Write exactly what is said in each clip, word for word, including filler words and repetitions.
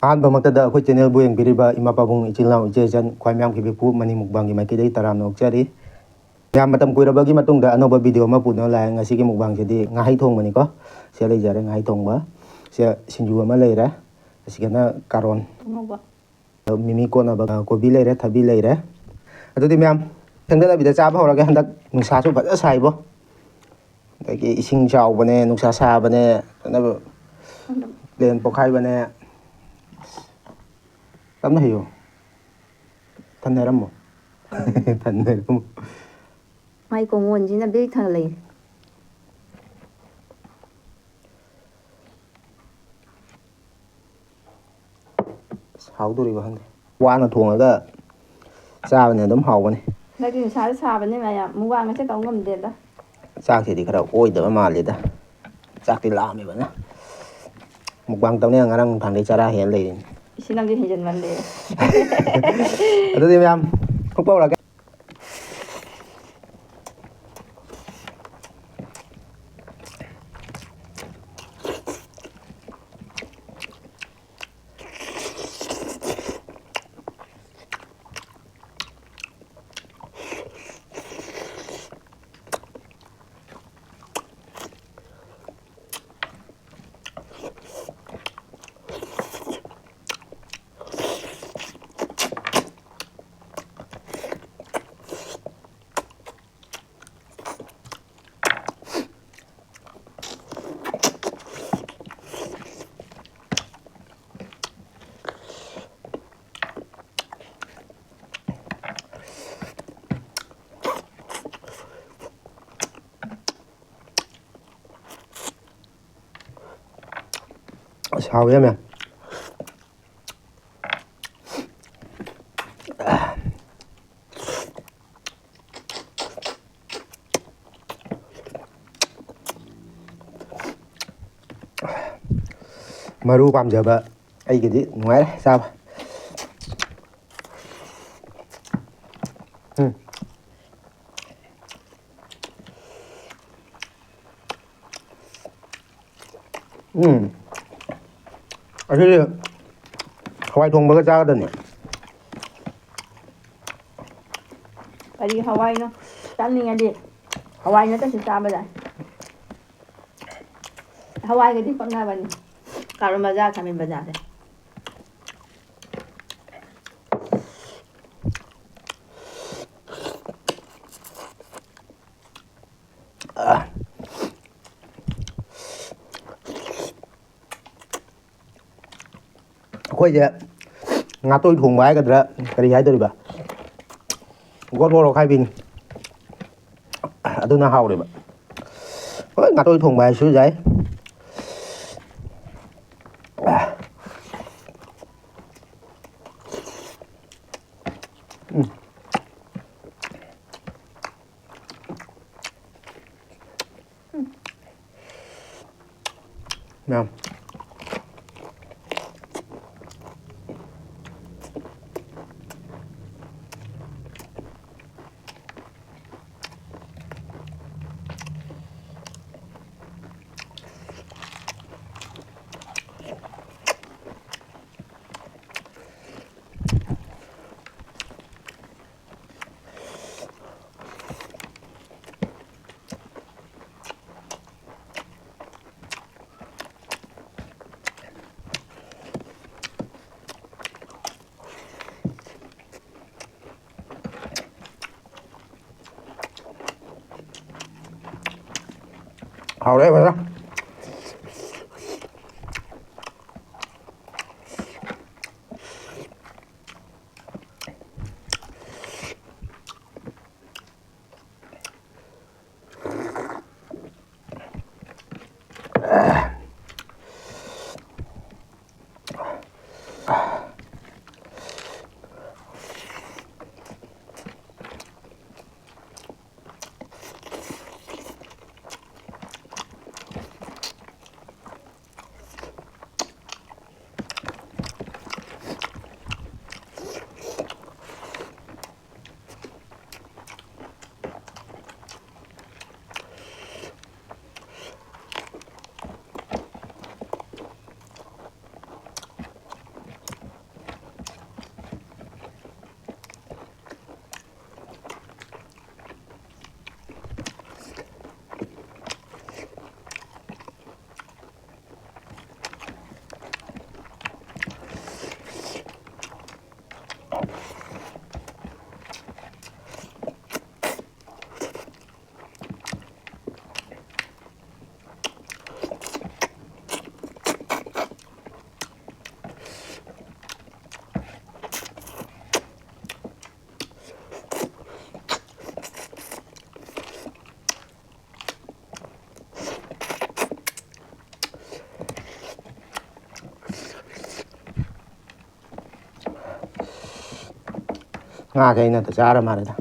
ꯑꯍꯥꯟꯕꯃꯛꯇꯗ ꯑꯩꯈꯣꯏ ꯆꯦꯅꯦꯜꯕꯨ ꯌꯦꯡꯕꯤꯔꯤꯕ ꯏꯃꯥ ꯄꯥꯕꯨꯡ, ꯏꯆꯤꯜ ꯏꯅꯥꯎ, ꯏꯆꯦ ꯏꯆꯟ, ꯈ꯭ꯋꯥꯏ ꯃꯌꯥꯝ ꯈꯤꯕꯤꯄꯨ ꯃꯅꯤ ꯃꯨꯛꯕꯥꯡꯒꯤ ꯃꯥꯏꯀꯩꯗꯒꯤ ꯇꯔꯥꯝꯅ ꯑꯣꯛꯆꯔꯤ꯫ ꯃꯌꯥꯝ, ꯃꯇꯝ ꯀꯨꯏꯔꯕꯒꯤ ꯃꯇꯨꯡꯗ ꯑꯅꯧꯕ ꯚꯤꯗꯤꯑꯣ ꯑꯃ ꯄꯨꯗꯨꯅ ꯂꯥꯛꯑꯦ꯫ ꯉꯁꯤꯒꯤ ꯃꯨꯛꯕꯥꯡꯁꯤꯗꯤ ꯉꯥꯍꯩ ꯊꯣꯡꯕꯅꯤꯀꯣ꯫ ꯁꯤꯗ ꯂꯩꯖꯔꯦ ꯉꯥꯍꯩ ꯊꯣꯡꯕ꯫ ꯁꯤꯗ ꯁꯤꯡꯖꯨ ꯑꯃ ꯂꯩꯔꯦ꯫ ꯑꯁꯤꯒꯅ ꯀꯥꯔꯣꯟ꯫ ꯑꯉꯧꯕ꯫ ꯃꯤꯃꯤ ꯀꯣꯠꯅꯕ ꯀꯣꯕꯤ ꯂꯩꯔꯦ, ꯊꯕꯤ ꯂꯩꯔꯦ꯫ ꯑꯗꯨꯗꯤ ꯃꯌꯥꯝ, ꯊꯦꯡꯊꯗꯕꯤꯗ ꯆꯥꯕ ꯍꯧꯔꯒꯦ꯫ ꯍꯟꯗꯛ ꯅꯨꯡꯁꯥꯁꯨ ꯐꯖꯅ ꯁꯥꯏꯕꯣ꯫ ꯑꯗꯒꯤ ꯏꯁꯤꯡ ꯆꯥꯎꯕꯅꯦ, ꯅꯨꯡꯁꯥ ꯁꯥꯕꯅꯦ, ꯑꯗꯨꯅ ꯄ꯭ꯂꯦꯟ ꯄꯣꯛꯈꯥꯏꯕꯅꯦ꯫ ꯇꯞꯅ ꯍꯩꯌꯣ꯫ ꯊꯟꯅꯔꯝꯃꯣ꯫ ꯊꯟꯅꯔꯝꯃꯣ꯫ ꯃꯥꯏ ꯀꯣꯡꯒꯣꯟꯁꯤꯅ ꯕꯦꯛ ꯊꯜꯂꯦ꯫ ꯑꯁ, ꯍꯥꯎꯗꯣꯔꯤꯕ ꯈꯪꯗꯦ꯫ ꯋꯥꯅ ꯊꯣꯡꯉꯒ ꯆꯥꯕꯅꯦ ꯑꯗꯨꯝ ꯍꯥꯎꯕꯅꯦ꯫ ꯍꯟꯗꯛꯇꯤ ꯅꯨꯡꯁꯥꯁꯦ ꯁꯥꯕꯅꯦ ꯃꯌꯥꯝ, ꯃꯨꯛꯕꯥꯡꯒꯁꯦ ꯇꯧ ꯉꯝꯗꯦꯗ꯫ ꯆꯥꯛꯁꯤꯗꯤ ꯈꯔ ꯑꯣꯏꯗꯕ ꯃꯥꯜꯂꯤꯗ꯫ ꯆꯥꯛꯇꯤ ꯂꯥꯝꯃꯤꯕꯅ꯫ ꯃꯨꯛꯕꯥꯡ ꯇꯧꯅꯤ ꯉꯔꯥꯡ ꯅꯨꯡꯗꯥꯡꯗꯩ ꯆꯔꯥ ꯍꯦꯟ ꯂꯩꯔꯤꯅꯤ꯫ ꯏꯁꯤ ꯅꯪꯗꯤ ꯍꯦꯟꯖꯟꯃꯜꯂꯦ꯫ ꯑꯗꯨꯗꯤ ꯃꯌꯥꯝ, ꯈꯨꯛ ꯄꯧꯔꯒꯦ꯫ ꯑꯁ, ꯍꯥꯎꯋꯦ ꯌꯥꯝꯅ꯫ ꯃꯔꯨ ꯄꯥꯝꯖꯕ ꯑꯩꯒꯤꯗꯤ ꯅꯨꯡꯉꯥꯏꯔꯦ ꯆꯥꯕ꯫ ꯎꯝ꯫ ꯎꯝ꯫ ꯑꯁꯤꯗꯤ ꯍꯋꯥꯏ ꯊꯣꯡꯕꯒ ꯆꯥꯒꯗꯕꯅꯤ꯫ ꯀꯔꯤ ꯍꯋꯥꯏꯅꯣ? ꯆꯥꯅꯤꯡꯉꯗꯤ ꯍꯋꯥꯏ ꯅꯠꯇ꯭ꯔꯁꯨ ꯆꯥꯕ ꯌꯥꯏ꯫ ꯍꯋꯥꯏꯒꯗꯤ ꯄꯛꯅꯕꯅꯤ꯫ ꯀꯥꯔꯣ ꯕꯖꯥꯔ, ꯈꯥꯃꯦꯟ ꯕꯖꯥꯔꯁꯦ꯫ ꯑꯩꯈꯣꯏꯁꯦ ꯉꯥꯇꯣꯏ ꯊꯣꯡꯕ ꯍꯥꯏꯒꯗ꯭ꯔꯥ, ꯀꯔꯤ ꯍꯥꯏꯗꯣꯔꯤꯕ, ꯒꯣꯠ ꯃꯣꯔꯣꯛ ꯍꯥꯏꯕꯤꯅꯤ꯫ ꯑꯗꯨꯅ ꯍꯥꯎꯔꯦꯕ꯫ ꯍꯣꯏ, ꯉꯥꯇꯣꯏ ꯊꯣꯡꯕ ꯍꯥꯏꯁꯨ ꯌꯥꯏ꯫ ꯎꯝ꯫ ꯃꯌꯥꯝ꯫ ꯍꯥꯎꯔꯦ ꯐꯖꯅ꯫ ꯉꯥꯈꯩꯅ ꯆꯥꯔ ꯃꯥꯜꯂꯦꯗ꯫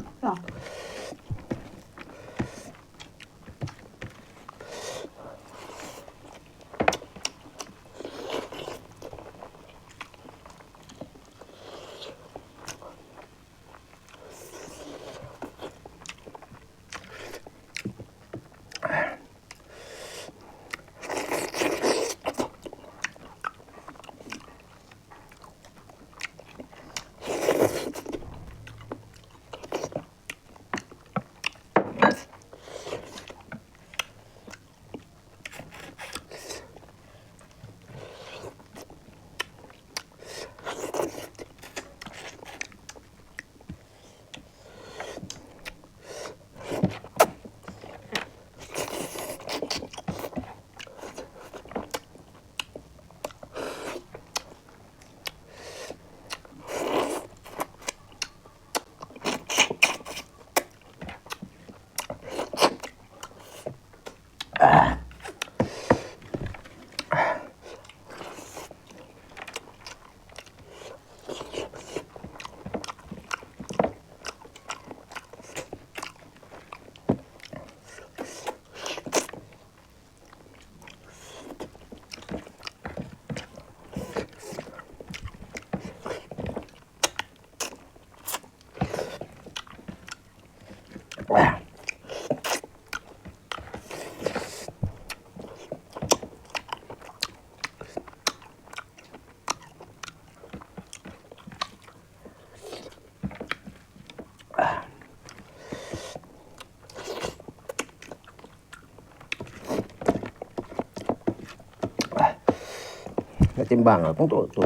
ꯅꯆꯤꯟꯕꯥꯡꯒ ꯄꯨꯡꯇꯣ ꯇꯣ꯫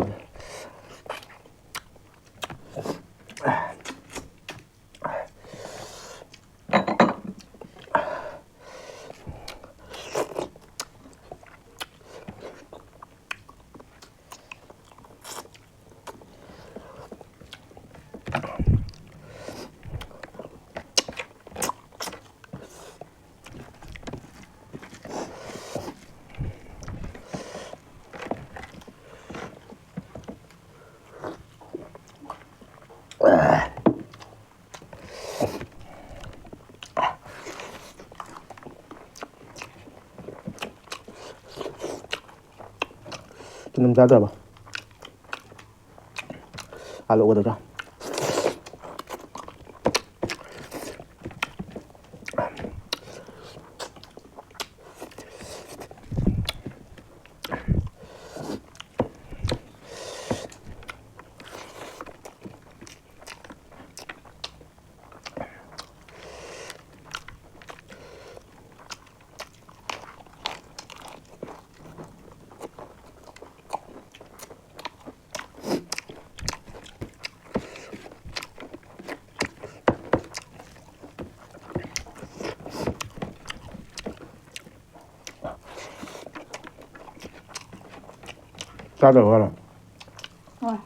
ꯅꯪ ꯆꯥꯗ꯭ꯔꯕ? ꯑꯥꯂꯨ ꯎꯒꯗꯧꯗ꯭ꯔꯥ? ꯆꯥꯗꯕ ꯈꯔ꯫ ꯍꯣꯏ꯫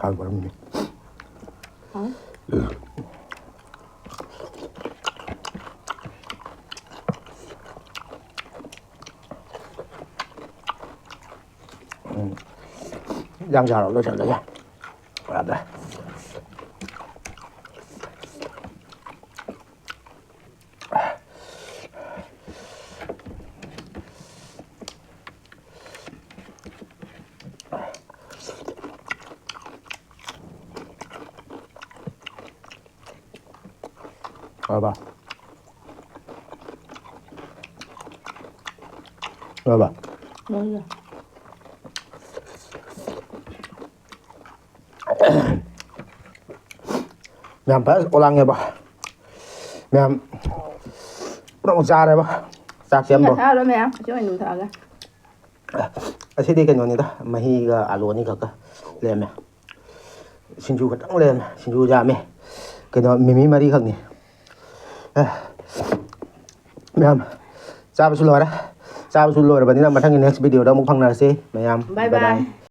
ꯍꯥꯎꯕꯔꯝꯅꯤ꯫ ꯍꯥꯎ꯫ ꯎꯝ꯫ ꯏꯟꯖꯥꯡ ꯆꯥꯔꯣ, ꯂꯣꯏꯁꯜꯂꯒꯦ꯫ ꯌꯥꯗ꯭ꯔꯦ꯫ ꯌꯥꯔꯕ? ꯌꯥꯔꯕ? ꯂꯣꯏꯔꯦ꯫ ꯃꯌꯥꯝ ꯐꯖꯅ ꯑꯣꯂꯥꯡꯉꯦꯕ꯫ ꯃꯌꯥꯝ ꯄꯨꯝꯅꯃꯛ ꯆꯥꯔꯦꯕ꯫ ꯆꯥꯛꯁꯦ ꯏꯁꯤꯡꯒ ꯑꯃꯐꯥꯎ ꯊꯛꯑꯔꯣꯏ ꯃꯌꯥꯝ, ꯏꯁꯤꯡ ꯑꯣꯏꯅ ꯑꯗꯨꯝ ꯊꯛꯑꯒꯦ꯫ ꯑꯁꯤꯗꯤ ꯀꯩꯅꯣꯅꯤꯗ, ꯃꯍꯤꯒ ꯑꯥꯂꯨ ꯑꯅꯤꯈꯛꯀ ꯂꯩꯔꯝꯃꯦ꯫ ꯁꯤꯡꯖꯨ ꯈꯛꯇꯪ ꯂꯩꯔꯝꯃꯦ, ꯁꯤꯡꯖꯨ ꯌꯥꯝꯃꯦ꯫ ꯀꯩꯅꯣ, ꯃꯤꯃꯤ ꯃꯔꯤꯈꯛꯅꯤ꯫ ꯑꯦ, ꯃꯌꯥꯝ, ꯆꯥꯕꯁꯨ ꯂꯣꯏꯔꯦ꯫ ꯆꯥꯕꯁꯨ ꯂꯣꯏꯔꯕꯅꯤꯅ ꯃꯊꯪꯒꯤ next video ꯗ ꯑꯃꯨꯛ ꯐꯪꯅꯔꯁꯤ ꯃꯌꯥꯝ꯫ Bye bye꯫ Bye bye꯫